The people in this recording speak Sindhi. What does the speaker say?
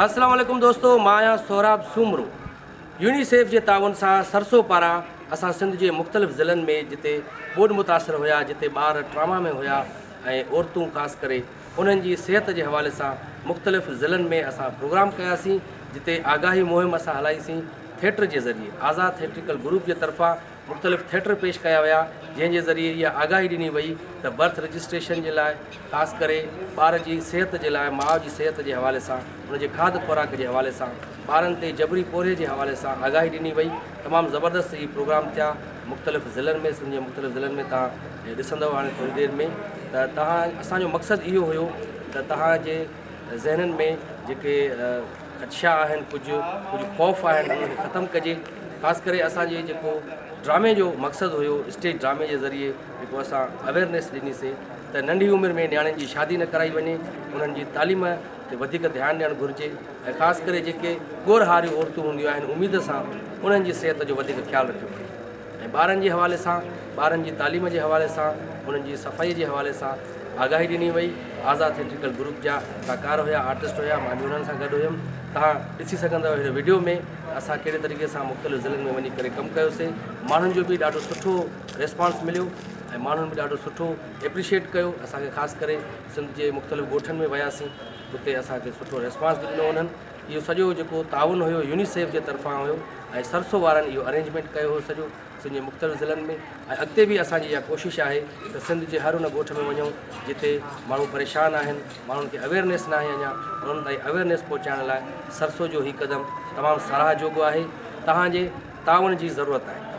السلام عليڪم دوستو مان آهيان سهراب سومرو يونيسيف جي تعاون سان سرسو پاران اسان سنڌ جي مختلف ضلعن ۾ جتي ٻوڏ متاثر هيا جتي ٻار ٽراما ۾ هيا ۽ عورتون خاص ڪري انهن جي صحت جي حوالي سان مختلف ضلعن ۾ اسان پروگرام ڪياسين جتي آگاهي مهم اسان هلائيسين ٿيٽر جي ذريعي آزاد ٿيٽريڪل گروپ جي طرفان مختلف ٿيٽر پيش ڪيا ويا جنهن جي ذريعي اها آگاهي ڏني وئي ته برٿ رجسٽريشن جي لاء خاص ڪري ٻار جي صحت جي لاء ماء جي صحت جي حوالي سان ان جي کاڌ خوراڪ جي حوالي سان ٻارن تي جبري پورهيي جي حوالي سان آگاهي ڏني وئي تمام زبردست هي پروگرام ٿيا مختلف ضلعن ۾ سنڌ جي مختلف ضلعن ۾ توهان ڏسندؤ هاڻي ٿوري دير ۾ ته توهان اسان جو مقصد اهو هيو ته توهان جي ذهنن ۾ جيڪي خدشا آهن ڪجهه ڪجهه خوف آهن انهن کي ختم ڪجي خاص ڪري اسان جي جيڪو ڊرامي جو مقصد هيو اسٽيج ڊرامي جي ذريعي جيڪو اسان اويئرنيس ڏنيسي ته ننڍي عمر ۾ نياڻين جي شادي نه ڪرائي وڃي انهن جي تعليم تي وڌيڪ ڌيان ڏيڻ گهرجي ۽ خاص ڪري جيڪي ڳور هاريون عورتون هونديون آهن اميد سان انهن جي صحت جو وڌيڪ خيال رکيو وڃي ۽ ٻارن جي حوالي سان ٻارن جي تعليم جي حوالي سان انهن جي صفائي جي حوالي سان آگاهي ڏني وئي. آزاد ٿيٽريڪل گروپ جا اداڪار هيا آرٽسٽ هيا مان به انهن سان گڏ هيم توهان ڏسي سگهندؤ هن وڊيو ۾ ته اسان ڪهڙي طريقي سان مختلف ضلعن ۾ وڃي ڪري ڪم ڪيوسي ماڻهن جو به ڏاڍو سٺو ريسپانس مليو ۽ ماڻهن به ڏاڍو سٺو ايپريشيٽ ڪيو اسان کي خاص ڪري سنڌ جي مختلف ڳوٺن ۾ وياسين اتي اسان کي سٺو ريسپانس به ڏنو انهن اهو سڄو جيڪو تعاون هيو يونيسيف جي طرفان هيو ۽ سرسو وارن اهو ارينجمينٽ ڪيو هو سڄو سنڌ جي مختلف ضلعن ۾ ۽ اڳتي به اسان جي اها ڪوشش آهي ته سنڌ جي هر ان ڳوٺ ۾ وڃون جتي ماڻهو پريشان آهن ماڻهن کي اويئرنيس ناهي اڃا انهن تائين اويئرنيس پهچائڻ لاء سرسو جو هي قدم تمام ساراهه جوڳو آهي توهان جي تعاون جي ضرورت آهي.